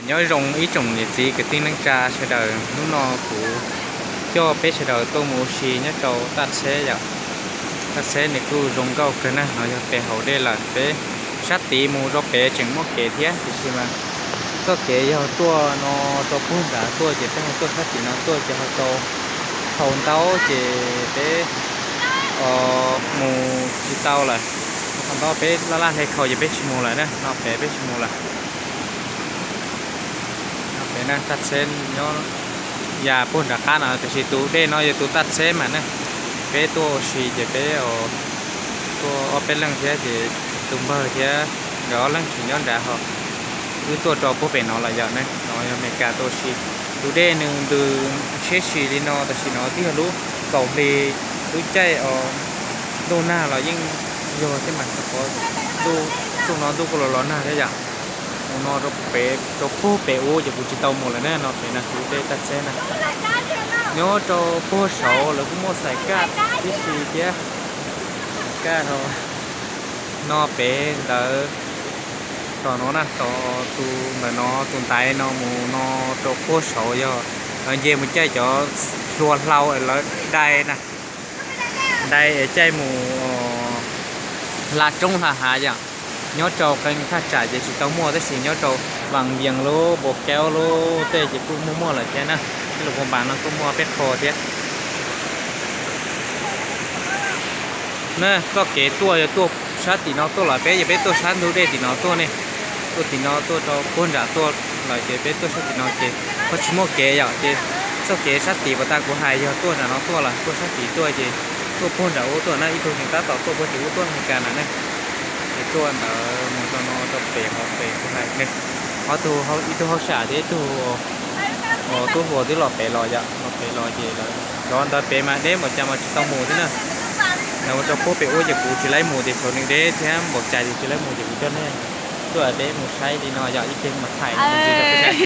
Nyob zoo ib tsoom niam txiv kwv tij neej tsa sawv daws, hnub no kuv coj peb sawv daws tuaj mus ua si nyob rau Taj Tsheb yom. Taj Tsheb nws kuj zoo nkauj kawg na, no yog pem hauv dej lawm, peb sab tid mus rau pem tseem muaj kev thiab, tiam sis mas txoj kev yog tuaj no rau puag nrad tuaj ces peb ho tuaj sab tim no tuaj ces ho tau thaum ntau ces peb mus tsis tau lawm. Thaum ntau peb laj laj hle khau ces peb tsis mus lawm na, no pem peb tsis mus lawm. Pem na, Taj Tsheb nyob ya puag nram qab no, tiam sis tus dej no yog tus Taj Tsheb mas na. Peb tuaj ua si ces peb tuaj ob peb leeg thiab ces tus npawg thiab nkawd ob leeg tseem nyob nrad ho. Wb tuaj rau puag pem no lawm yom, no yog Meskas tuaj ua si. Tus dej nws ntws tshiab si li no, tam sim no twb yog lub kaum hli, lub caij ntuj nag los yeej yog thiab mas, rau qhov ntuj, xyoo no ntuj kuj los los nag thiab yom. Mus no rau puag pem ub ces kuv tsis tau mus lawm na, no pem no tus dej Taj Tsheb na. Nyob rau puag saud lawv kuj muaj xaim kaj tib si thiab, xaim kaj no pem ntawd, tom no na, tom tus ntawm no tus ntaiv no mus no rau puag saud yog lawv nce mus caij cov hlua hlau es lawv dai na, dai es caij mus hla roob hla hav yom. Nyob rau qee thaj tsam ces tsis tau muaj, tab sis nyob rau Vaj Vias lub, Npau Kaub lub tej ces kuj muaj muaj lawm thiab na. Tej lus Npau Npas no kuj muaj peb qho thiab. Na, txoj kev tuaj yog tuaj sab tim no tuaj los peb yog peb tuaj sab ntug dej tim no tuaj ne. Tuaj tim no tuaj rau puag nram tuaj lawm ces peb tuaj sab tim no ces ho tsis muaj kev yom, ces txoj kev sab tim uas tas kuv hais yog tuaj nram no tuaj los tuaj sab tim tuaj ces tuaj puag nram ub tuaj na, ib tug tseem tab tom tuaj puag tim ub tuaj Meskas na ne. Ces tuaj ntawd mus rau no rau pem qhov pem kuv hais ne. Qhov tus, ib tug hauj sam thiab ib tug tub hluas twb los pem los yom, los pem los ces lawv cov ntawd pem mas deb npaum cas mas tsis tau mus thiab na. Lawv mus rau puag pem ub ces kuv tsis laib mus ces xyov nws deb thiab npaum cas ces tsis laib mus ces kuv coj nej tuaj peb mus saib li no yom, ib pliag mam thaij ntsis rau peb saib.